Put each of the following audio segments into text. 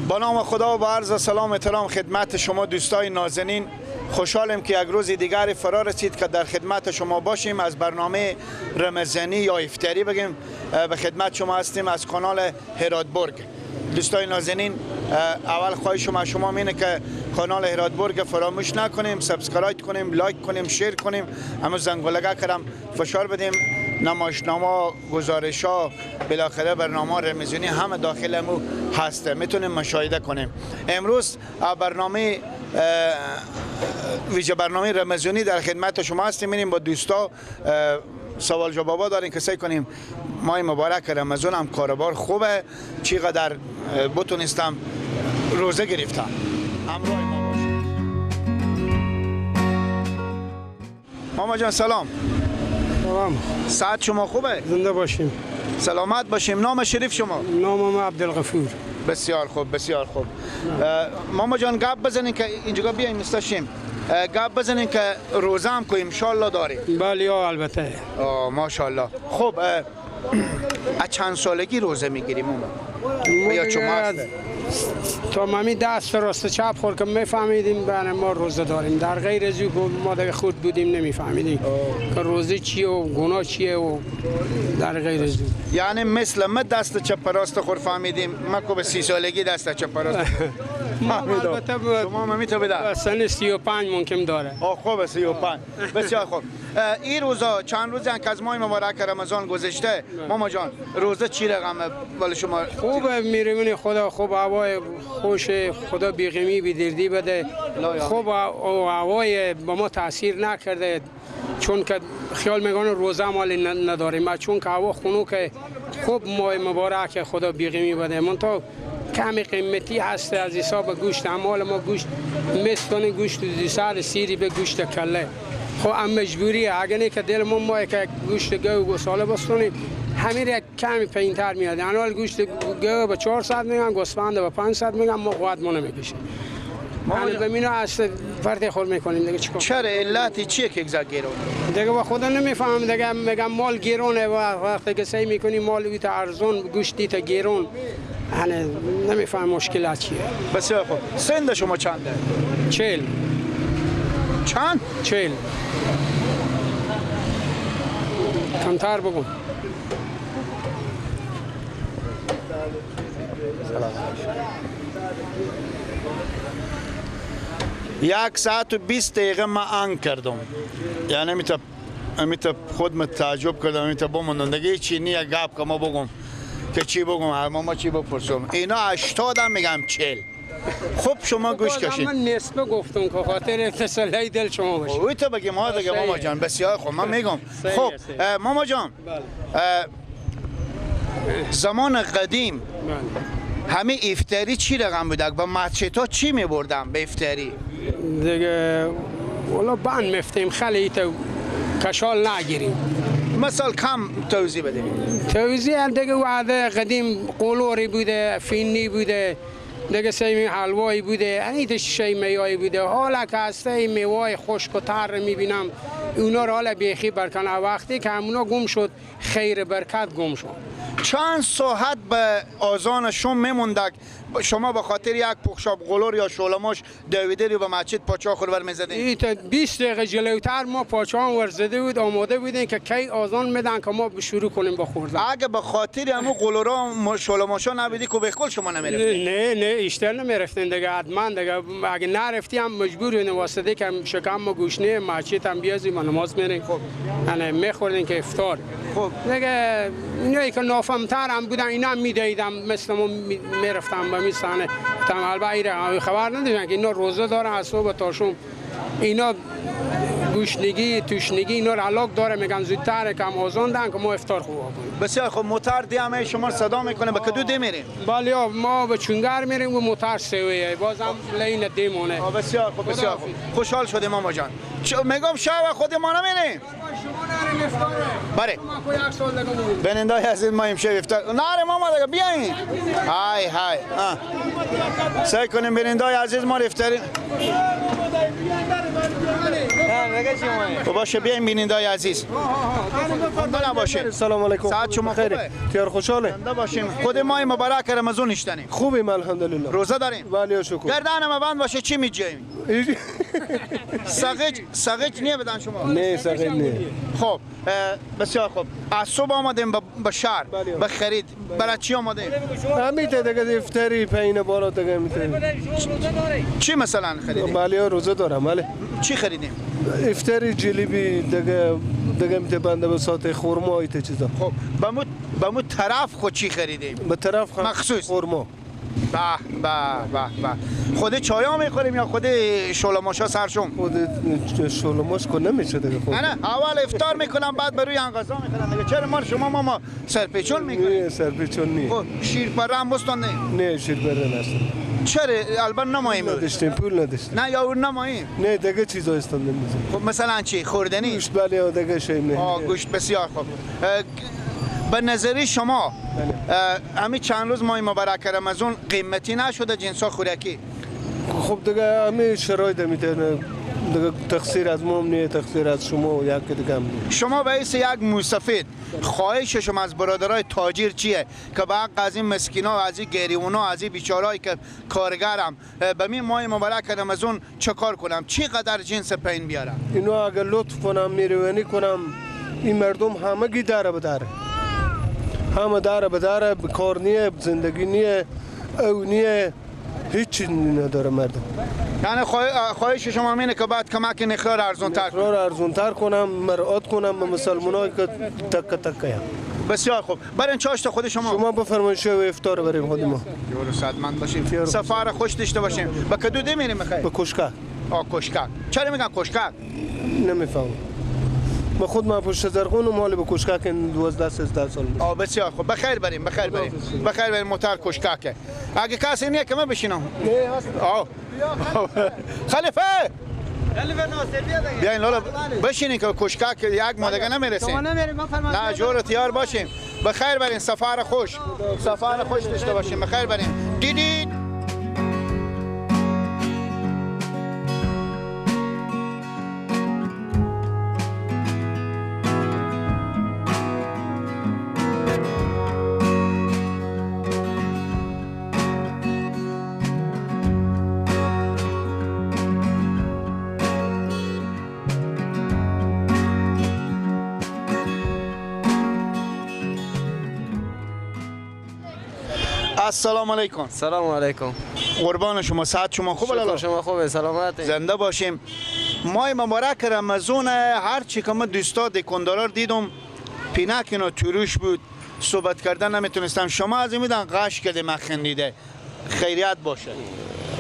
با نام خدا و با عرض سلام احترام خدمت شما دوستای نازنین. خوشحالیم که یک روز دیگر فرا رسید که در خدمت شما باشیم. از برنامه رمضانی یا افطاری بگیم به خدمت شما هستیم از کانال هراتبرگ. دوستای نازنین، اول خواهش شما شما اینه که کانال هراتبرگ فراموش نکنیم، subscribe کنیم، like کنیم، share کنیم، همون زنگوله کردم فشار بدیم. نمایشنامه، گزارش ها، بالاخره برنامه رمضانی همه داخل امو هسته، میتونیم مشاهده کنیم. امروز برنامه ویژه برنامه رمضانی در خدمت شما هستیم. میریم با دوستا سوال جوابا داریم که سعی کنیم ماه مبارک رمضان هم کاروبار خوبه، چقدر بتونستم روزه گرفتم. همراه ما باشید. ماما جان سلام. سلام. ساعت شما خوبه؟ زنده باشیم. سلامت باشیم. نام شریف شما؟ نام ما عبدالغفور. بسیار خوب، بسیار خوب. ماما جان گپ بزنین که اینجا بیایم مستشیم. گپ بزنین که روزه هم که انشالله داریم. بله البته. ماشاءالله. خب از چند سالگی روزه میگیریم ماما؟ یا شما هسته؟ تا ممی دست راست چپ خور که میفهمیدیم بله ما روزه داریم. در غیر از او ما دیگه خود بودیم نمیفهمیدیم که روزه چیه و گناه چیه و در غیر از او. یعنی مثل ما دست چپ راست خور فهمیدیم. ما که به 30 سالگی دست چپ راست البته شما ممی تو بده سن 35 ممکن داره. خوب 35. بسیار خوب. این روزا چند روزی که از ماه مبارک رمضان گذشته ماما جان، روزه چی رقمه ولی شما؟ خوب میرونی خدا، خوب هوای خوش، خدا بیغمی بیدردی بده. خوب هوای با ما تاثیر نکرده، چون که خیال میگن روزه مال نداریم، چون که هوا خنوکه. خوب ماه مبارک خدا بیغمی بده. من تا کمی قیمتی هست از حساب گوشت، مال ما گوشت مستونه، گوشت سر سیری به گوشت کله. خب هم مجبوریه، اگه نه که دل ما ما که گوشت گاو گوساله بستونیم همین یک کمی پایین‌تر میاد. انوال گوشت گاو به 400 میگن، گوسفند به 500 میگن، ما قوت ما نمیکشه. ما به مینا از فرد خور میکنیم دیگه. چیکار؟ چرا علتی چیه که گزا گرونه؟ دیگه با خدا نمیفهم دیگه. میگم مال گرونه و وقتی که سعی میکنی مال بیت ارزون، گوشتی تا گرون، یعنی نمیفهم مشکلات چیه. بسیار خوب. سن شما چنده؟ 40. چند؟ 40. کمتر بگو. سلام. 1 ساعت و 20 دقیقه من آن کردم. یعنی میتا خود من تعجب کردم، میتا بموندم دیگه چی نیه گپ که ما بگم که چی بگم، ما چی بپرسم. اینا 80 هم میگم 40. خب شما گوش کشید. من نصفه گفتم که خاطر تسلی دل شما باشه. اوی تو بگیم ها دیگه ماما جان. بسیار خوب من میگم. خب ماما جان، زمان قدیم همه افطاری چی رقم بوده؟ با مسجدها چی میبردم به افطاری؟ دیگه والا بند مفتیم خیلی تا کشال نگیریم. مثال کم توضیح بده. توضیح دیگه وعده قدیم قلوری بوده، فینی بوده، دیگه سیمی حلوایی بوده، این شی میایی بوده. حالا که هسته میوای خشک و تر میبینم اونا رو حالا بیخی برکن. وقتی که همونا گم شد خیر برکت گم شد. چند ساعت به آذان شم میموندک شما به خاطر یک پخشاب قلور یا شولماش دویده رو به مسجد پاچه خور ور میزدین؟ تا 20 دقیقه جلوتر ما پاچه هم ورزده بود، آماده بودیم که کی آذان میدن که ما شروع کنیم با خوردن. اگه به خاطر همون قلورا شولماشا نبودی که به کل شما نمیرفتین؟ نه نه ایشتر نمیرفتین دیگه، حتما دیگه. اگه نرفتی هم مجبور بودیم واسطه که شکم ما گوشنه مسجد هم بیازیم و نماز میریم. خب یعنی میخوردیم که افطار. خب دیگه اینایی که نافهمتر هم بودن اینا هم میدیدم مثل ما میرفتم به میستانه تم البته خبر نداشتن که اینا روزه دارن از صبح تا شام، اینا گوشنگی توشنگی اینا رو علاق داره، میگن زودتر کم آذان دن که ما افطار خوب کنیم. بسیار خوب. موتر دی همه شما صدا میکنه به کدو دی میریم؟ بله ما به چونگر میریم و موتر سویه بازم لین دیمونه. بسیار خوب، بسیار خوب. خوشحال شدیم ماما جان. میگم شب خود ما نمیریم. شما نریم افطاره. بله. بینندای عزیز ما امشب افطار نره ماما دیگه بیاین. های های. سعی کنیم بینندای عزیز ما افطاری. خب باشه بیایم بینندای عزیز. خدا باشه. سلام علیکم. ساعت شما خوبه؟ تیار خوشحاله. زنده باشیم. خود ماه مبارک رمضان نشتنیم. خوبیم الحمدلله. روزه داریم. ولی شکر. گردن ما بند باشه چی میجیم؟ سقج نیه بدن شما؟ نه سقج نه. خب بسیار خوب. از صبح آمدیم به شهر به خرید. برای چی آمدیم؟ همین دیگه افطاری پایین بالا دیگه میتونیم. چی مثلا خریدیم؟ بله روزه دارم بله. چی خریدیم؟ افطاری جلیبی دیگه میته بنده به ساعت خرما ایت چیزا. خب به مو طرف خود چی خریدیم؟ به طرف مخصوص خرما. به به به به. خود چایا میخوریم یا خود شلماشا سرشم؟ خود شلماش کو نمیشه دیگه. خود نه اول افطار میکنم بعد بروی ان غذا میخورم دیگه. چرا ما شما ما سرپیچون میکنیم؟ نه سرپیچون نی. خب شیر پره هم بستان نه؟ نه شیر پره نست. چرا البته نماییم؟ نداشتیم پول نداشتیم. نه یا اون نماییم؟ نه دیگه چیزا استاندیم. خب مثلا چی خوردنی؟ گوشت بله دیگه شیم نه. آه گوشت بسیار خوب. به نظری شما همین چند روز ماه مبارک رمضان قیمتی نشده جنسا خوراکی؟ خب دیگه همین شرایط میتونه دیگه، تقصیر از ما نیست، تقصیر از شما و یک دیگه هم نیست. شما به حیث یک موسفید خواهش شما از برادرای تاجر چیه که به حق از این مسکینا و از این گریونا از این بیچارهایی که کارگرم به می ماه مبارک رمضان چه کار کنم، چقدر جنس پین بیارم؟ اینو اگه لطف کنم میروانی کنم این مردم همگی داره به داره، همه داره به داره، کار نیه، زندگی نیه، او نیه، هیچ نداره مردم. یعنی خواهش شما اینه که بعد کمک نخرار ارزون تر کنم. نخرار ارزون تر کنم، مرعات کنم به مسلمانایی که تک تک هم. بسیار خوب. برین چاشت خود شما. شما بفرمایید شو افطار بریم خود ما. یورو صدمند باشیم. سفر خوش داشته باشیم. به کدو میریم بخیر؟ به کشکک. آ کشکک. چرا میگن کشکک؟ نمیفهمم. به خود ما پشت زرقون و مال به کشکک 12 13 سال میشه. آ بسیار خوب. بخیر بریم، بخیر بریم. بخیر بریم موتر کشککه. اگه کسی نیه که من بشینم. نه هست. آ خلیفه بیاین لالا بشینین که کشکک یک ما دیگه نمیرسیم. نه جور تیار باشیم. بخیر برین، سفر خوش. سفر خوش داشته باشیم. بخیر برین. دیدید السلام علیکم. سلام علیکم. قربان شما، ساعت شما خوب؟ لالا شما خوبه، سلامت زنده باشیم. ماه مبارک رمضان هر چی که من دوستا دکاندارا دیدم پینک اینا تروش بود، صحبت کردن نمیتونستم. شما از این غش کرده من خندیده. خیریت باشه.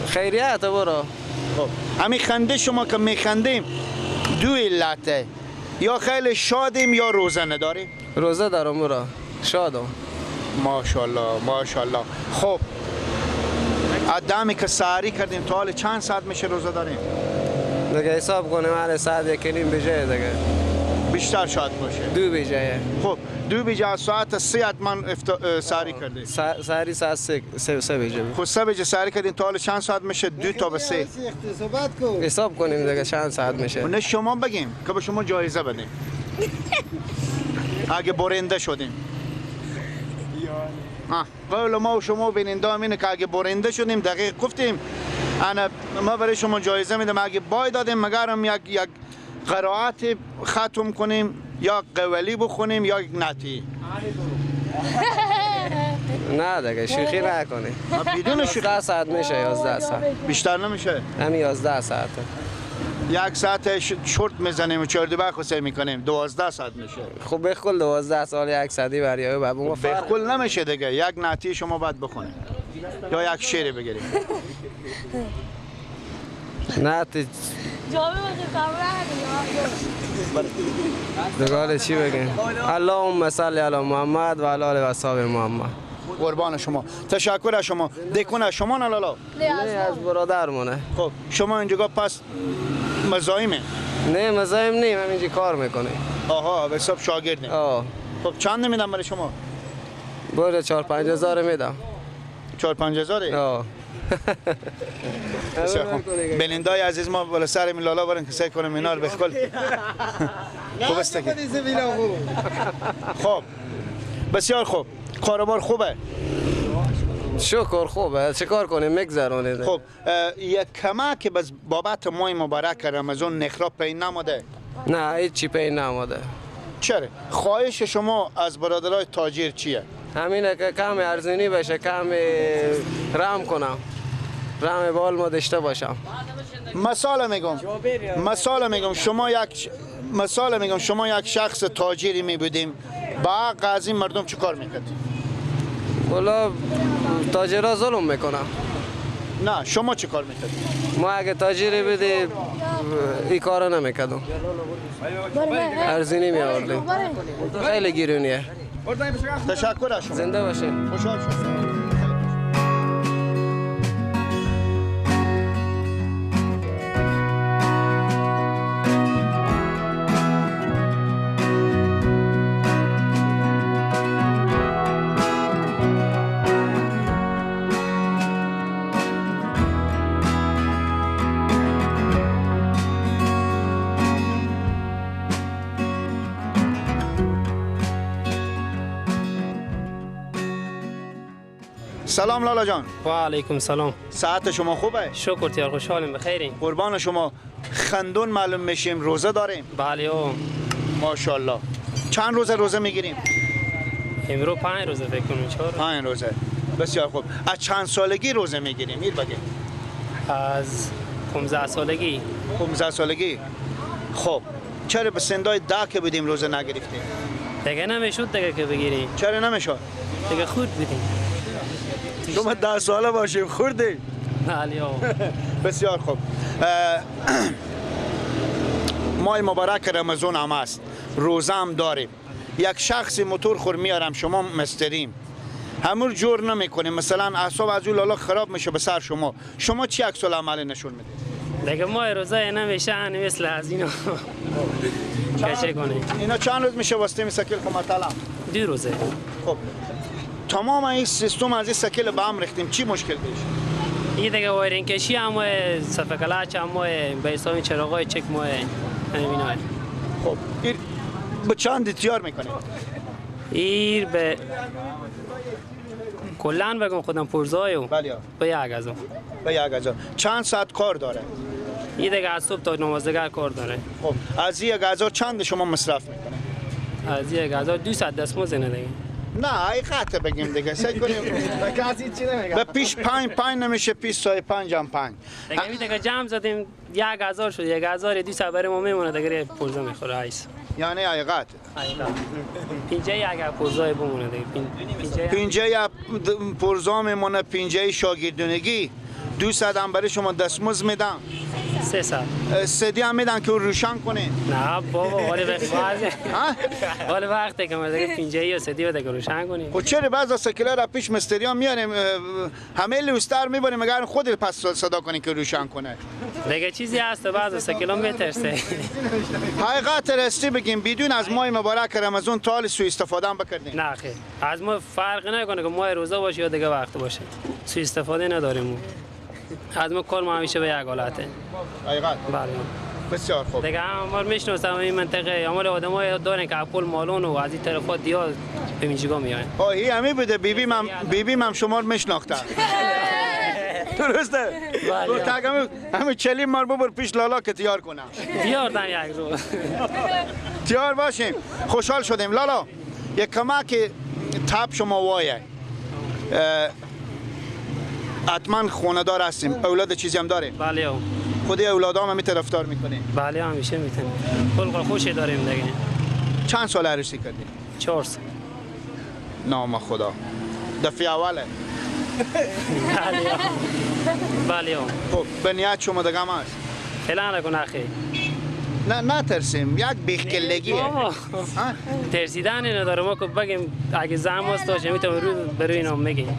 خیریت برو. خب همین خنده شما که میخندیم دو علته، یا خیلی شادیم یا روزه نداریم. روزه دارم برو، شادم. ماشاءالله ماشاءالله. خب دمی که سحری کردیم تا حال چند ساعت میشه روزه داریم؟ دیگه حساب کنیم هر ساعت 1.5 بجه دیگه. بیشتر شاید باشه. 2 بجه. خب 2 بجه از ساعت 3 حتما سحری کردیم. سحری ساعت 3 بجه. خب 3 بجه سحری کردیم تا حال چند ساعت میشه؟ 2 تا به 3. حساب کنیم دیگه چند ساعت میشه. نه شما بگیم که به شما جایزه بدیم. اگه برنده شدیم. قول ما و شما بیننده هم اینه که اگه برنده شدیم دقیق گفتیم انا ما برای شما جایزه میدم. اگه بای دادیم مگرم یک قرائت ختم کنیم یا قوالی بخونیم یا یک نتی. نه دیگه شوخی نکنی. بدون شوخی 11 ساعت میشه. 11 ساعت بیشتر نمیشه. همین 11 ساعت. یک ساعت شورت میزنیم و چهار دو خسه میکنیم 12 ساعت میشه. خب بخل 12 سال یک ساعتی برای بابا بخل نمیشه دیگه. یک نتی شما باید بخونید یا یک شعر بگیریم. نتی دیگه چی بگیم؟ اللهم صل علی محمد و علی آل و اصحاب محمد. قربان شما، تشکر از شما. دکون شما نه لالا؟ نه از برادرمونه. خب شما اینجا پس مزاحمه؟ نه مزاحم نیم، من اینجا کار میکنه. آها به حساب شاگرده. آه. خب چند نمیدم برای شما؟ برای 4-5 هزار میدم. 4-5 هزاره؟ آه. بلندای عزیز ما بالا سر می لالا برن که سعی کنم اینا رو بخل. خوب است که. خب بسیار خوب. کاروبار خوبه؟ شکر خوبه. چه کار کنیم میگذرونیم. خب یک کمک بس بابت ماه مبارک رمضان نخرا پین نماده؟ نه هیچی پین نماده. چرا؟ خواهش شما از برادرای تاجر چیه؟ همینه که کم ارزونی بشه، کم رم کنم، رم بال ما داشته باشم. مثال میگم، مثال میگم شما یک شخص تاجری می بودیم، با از این مردم چیکار میکردیم؟ والا تاجرها ظلم میکنن. نه شما چیکار میکردید؟ ما اگه تاجری بودیم این کارو نمیکردم. ارزونی میآوردیم. خیلی گرونیه. تشکر از شما. زنده باشین. خوشحال شدم. سلام لالا جان. و علیکم سلام. ساعت شما خوبه؟ شکر تیار، خوشحالیم، بخیریم. قربان شما. خندون معلوم میشیم، روزه داریم؟ بله او. ماشاءالله. چند روزه روزه میگیریم؟ امروز 5 روزه فکر کنم. 4 5 روزه. بسیار خوب. از چند سالگی روزه میگیریم؟ میر بگید. از 15 سالگی. 15 سالگی. خب چرا به سندای 10 که بودیم روزه نگرفتیم؟ دیگه نمیشد دیگه که بگیریم. چرا نمیشد؟ دیگه خورد بودیم. شما 10 ساله باشیم خوردیم. بله. بسیار خوب. ماه مبارک رمضان هم است، روزه هم داریم. یک شخص موتور خور میارم، شما مستریم، همون جور نمیکنیم، مثلا اعصاب از اون لالا خراب میشه به سر شما، شما چی عکس العمل نشون میدید؟ دیگه ماه روزه نمیشه مثل از اینو کشه کنیم. اینا چند روز میشه واسه مسکل خمطلم؟ 2 روزه. خب تمام این سیستم از این سکل به هم ریختیم، چی مشکل پیش؟ این دیگه وایرین کشی هم صفحه کلاچ هم به حساب چراغای چک ما همینا. خب این به چند تیار میکنیم؟ این به کلان بگم خودم پرزایو. بله. به 1000. به 1000. چند ساعت کار داره؟ این دیگه از صبح تا نمازدگر کار داره. خب از 1000 چند شما مصرف میکنه؟ از 1000 200 دستمزد نه دیگه. نه حقیقت بگیم دیگه، سعی کنیم کسی چی نمیگه. به پیش 5 5 نمیشه، پیش سای 5 هم 5. دیگه می دیگه جمع زدیم 1000 شد، 1200 برای ما میمونه دیگه، پرزه میخوره ایس. یعنی حقیقت. پینجه اگر پرزای بمونه دیگه. پینجه پرزا میمونه، پینجه شاگردونگی. 200 هم برای شما دستمزد میدم. 300. سدی هم میدن که روشن کنه. نه بابا ولی ولی وقتی که ما دیگه پینجه یا سدی بده که روشن کنیم. خب چرا بعضا سکیلا را پیش مستری ها میاریم، همه لوستر میبریم، مگر خود پس صدا کنی که روشن کنه؟ دیگه چیزی هست بعضا سکیلا میترسه. حقیقت راستی بگیم بدون از ماه مبارک رمضان تا حال سوء استفاده هم بکردیم؟ نه خیر، از ما فرق نکنه که ماه روزه باشه یا دیگه وقت باشه، سوء استفاده نداریم. از ما کار ما همیشه به یک حالته. حقیقت. بله. بسیار خوب. دیگه هم ما میشناسم این منطقه عمل آدمای دارن که اپول مالون و از این طرفا دیار به اینجا میاین. آه این همی بوده. بیبی من شما رو میشناختم. درسته؟ بله. تا همین چلی مار ببر پیش لالا که تیار کنم. تیار دم یک روز. تیار باشیم. خوشحال شدیم لالا. یک کمک تب شما وایه. حتما خونه دار هستیم، اولاد چیزی هم داریم؟ بله. خود اولاد هم طرفدار میکنیم؟ بله همیشه میتونیم. خلق خوشی داریم دیگه. چند سال عروسی کردیم؟ 4 سال. نام خدا. دفعه اوله؟ بله. بله. خب به نیت شما دیگه هم هست؟ فعلا نکن اخی. نه نترسیم، یک بیخکلگیه. ترسیدن نداره، ما که بگیم اگه زن هست باشه میتونیم رو بروی اینا میگیم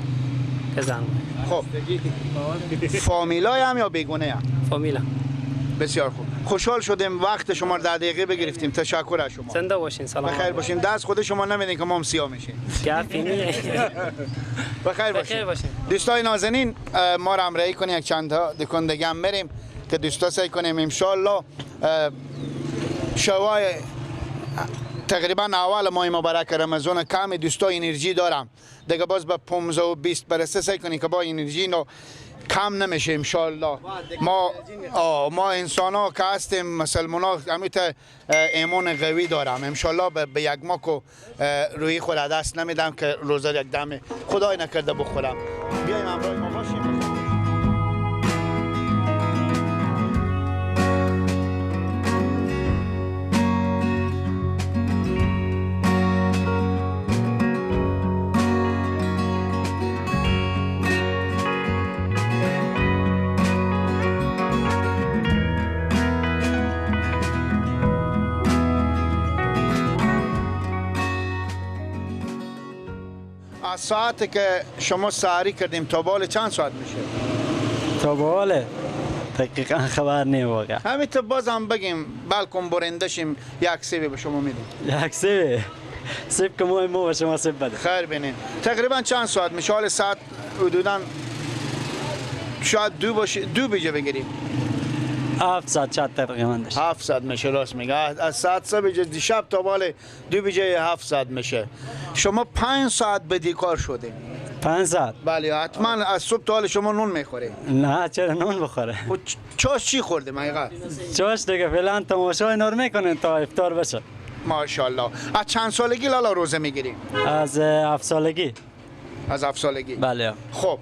که زن. خب فامیلای هم یا بیگونه هم؟ فامیلا. بسیار خوب. خوشحال شدیم وقت شما رو در دقیقه بگرفتیم. تشکر از شما. زنده باشین. سلام. بخیر باشین. دست خود شما نمیدین که ما هم سیاه میشیم. گپی نیه. بخیر باشین. دوستای نازنین ما رو همراهی کنین، یک چند تا دکان دیگه هم بریم که دوستا سعی کنیم ان شاء الله شوای تقریبا اول ماه مبارک رمضان کم دوستا انرژی دارم دیگه، باز به 15 و 20 برسه سعی کنیم که با انرژی نو کم نمیشه ان شاء الله. ما انسان ها که هستیم مسلمان ها همیته ایمان قوی دارم ان شاء الله به یک ما که روی خود دست نمیدم که روزا یک دم خدای نکرده بخورم. بیایم همراه ما باشیم. از ساعتی که شما سحری کردیم تا بال چند ساعت میشه؟ تا بال دقیقا خبر نیم واقعا. همین تو بازم بگیم بلکم برنده شیم یک سیبی به شما میدیم. یک سیبی؟ سیب که ما به شما سیب بده. خیر بینین. تقریبا چند ساعت میشه؟ حال ساعت حدوداً شاید دو باشه، دو بجه بگیریم. 7 ساعت شاید تقریبا داشت. 7 ساعت میشه. راست میگه. از ساعت 3 بجه دیشب تا بال 2 بجه 7 ساعت میشه. شما 5 ساعت بدیکار شده. 5 ساعت؟ بله حتما. از صبح تا حال شما نون میخوری؟ نه چرا نون بخوره؟ چاش چی خورده مایقا؟ چاش دیگه فعلا تماشای نور میکنن تا افطار بشه. ماشاءالله. از چند سالگی لالا روزه میگیری؟ از 7 سالگی. از 7 سالگی؟ بله. خب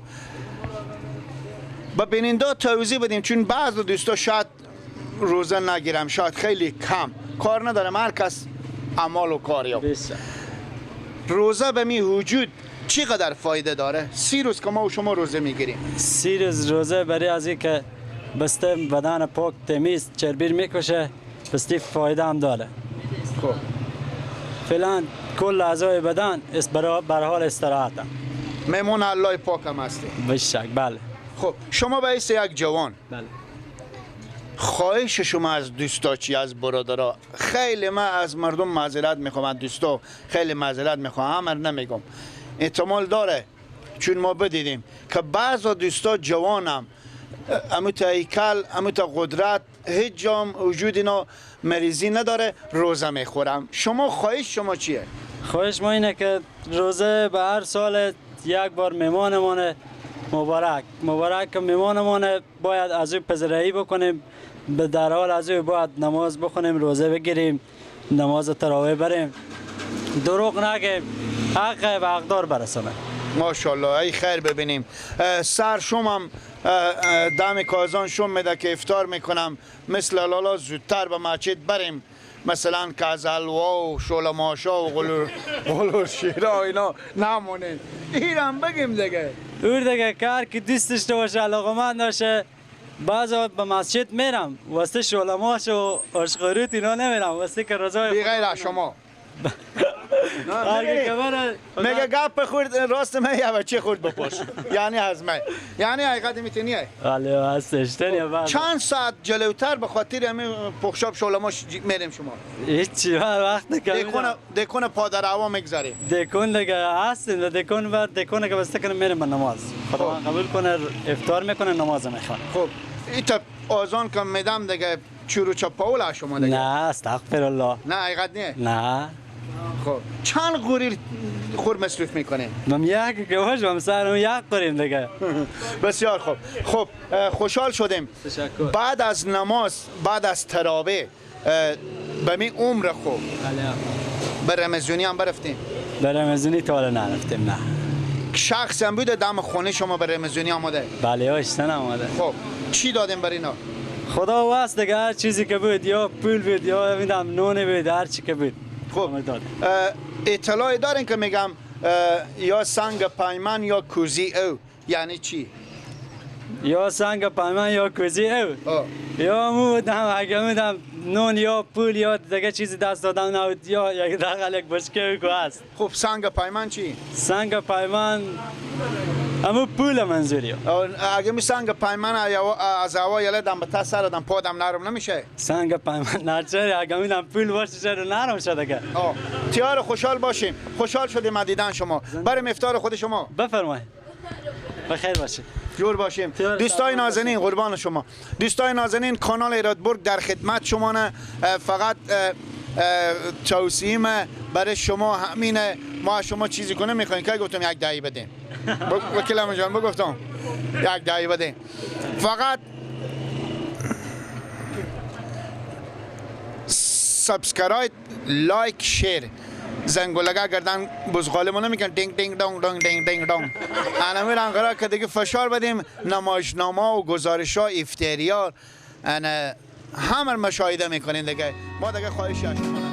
با بیننده توضیح بدیم چون بعض دوستا شاید روزه نگیرم، شاید خیلی کم کار ندارم، هر کس اعمال و کاری. روزه به می وجود چقدر فایده داره؟ 30 روز که ما و شما روزه میگیریم. 30 روز روزه برای از اینکه بسته بدن پاک تمیز چربیر میکشه، بسته فایده هم داره. خب فعلا کل اعضای بدن بر حال استراحت. میمون الله پاک هم هستی. بشک بله. خب شما به حیث یک جوان، بله، خواهش شما از دوستا چی، از برادرها؟ خیلی من از مردم معذرت میخوام، از دوستا خیلی معذرت میخوام، امر نمیگم، احتمال داره چون ما بدیدیم که بعض دوستا جوانم امو تا هیکل امو تا قدرت هیچ جام وجود اینا مریضی نداره، روزه میخورم. شما خواهش شما چیه؟ خواهش ما اینه که روزه به هر سال یک بار میمانمانه مبارک مبارک میمانمانه، باید از او پذیرایی بکنیم، به در حال از او باید نماز بخونیم، روزه بگیریم، نماز تراویح بریم، دروغ نگیم، حق به حقدار برسانه. ماشاءالله. ای خیر ببینیم. سر شمم دم کازان شم میده که افطار میکنم، مثل لالا زودتر به مسجد بریم، مثلا که از حلوا و شله ماشا و غلو شیرا اینا نمونه. اینم بگیم دیگه. اور دیگه کار که دوست داشته باشه، علاقمند باشه، بعضا به مسجد میرم واسه شله ماش و آشقاروت اینا نمیرم، واسه که رضای بی غیر از شما. میگه گپ خورد راست من یا بچه خورد بپرس، یعنی از من، یعنی حقیقت میتونیه. بله هستش. چند ساعت جلوتر به خاطر همین پخشاب شلماش میریم شما؟ هیچی وقت که دکون پادر هوا میگذاریم. دکون دیگه هستیم، دکون و دکون که بسته کنیم میریم به نماز. خدا قبول کنه، افطار میکنه، نماز میخوانه. خب ایتا آذان که میدم دیگه چورو چپاول شما دیگه؟ نه استغفر الله. نه حقیقت نیه؟ نه. خب چند قوری خور مصرف میکنه؟ من یک که باشم سرم یک قوریم دیگه. بسیار خوب. خب خوشحال شدیم. تشکر. بعد از نماز، بعد از تراویح به می عمر خوب به رمضانی هم برفتیم؟ به رمضانی تا حالا نرفتیم. نه. شخص هم بوده دم خونه شما به رمضانی آمده؟ بله آشتن آمده. خب چی دادیم برای اینا؟ خدا واست دیگه، هر چیزی که بود، یا پول بود یا میدم نون بود، هر چی که بود. خب اطلاع دارین که میگم یا سنگ پیمان یا کوزی او، یعنی چی؟ یا سنگ پیمان یا کوزی او، یا مودم اگه مودم نون یا پول یا دیگه چیزی دست دادم نبود، یا یک دقل یک بشکه کو هست. خب سنگ پیمان چی؟ سنگ پیمان امو پول منظوری. اگه می سنگ پیمان از هوا یله دم به سر دم پادم نرم نمیشه. سنگ پیمان نه چرا اگه میدم پول باشه چرا نرم شده که. تیار خوشحال باشیم. خوشحال شدیم از دیدن شما. بریم افطار خود شما. بفرمایید. بخیر باشید. جور باشیم. دوستای نازنین قربان شما. دوستای نازنین کانال ایرادبرگ در خدمت شما نه، فقط توصیه برای شما همینه. ما شما چیزی کنه میخواین که گفتم یک دهی بدیم. وکیلم جان بگفتم یک دهی بدیم. فقط subscribe، like، share، زنگولگه گردن بزغالمون نمیکن دینگ دینگ دونگ دونگ دینگ دینگ دونگ. انا میرم قرار که دیگه فشار بدیم نمایشنامه و گزارش ها افطاری ها همه مشاهده میکنین دیگه. ما دیگه خواهش از شما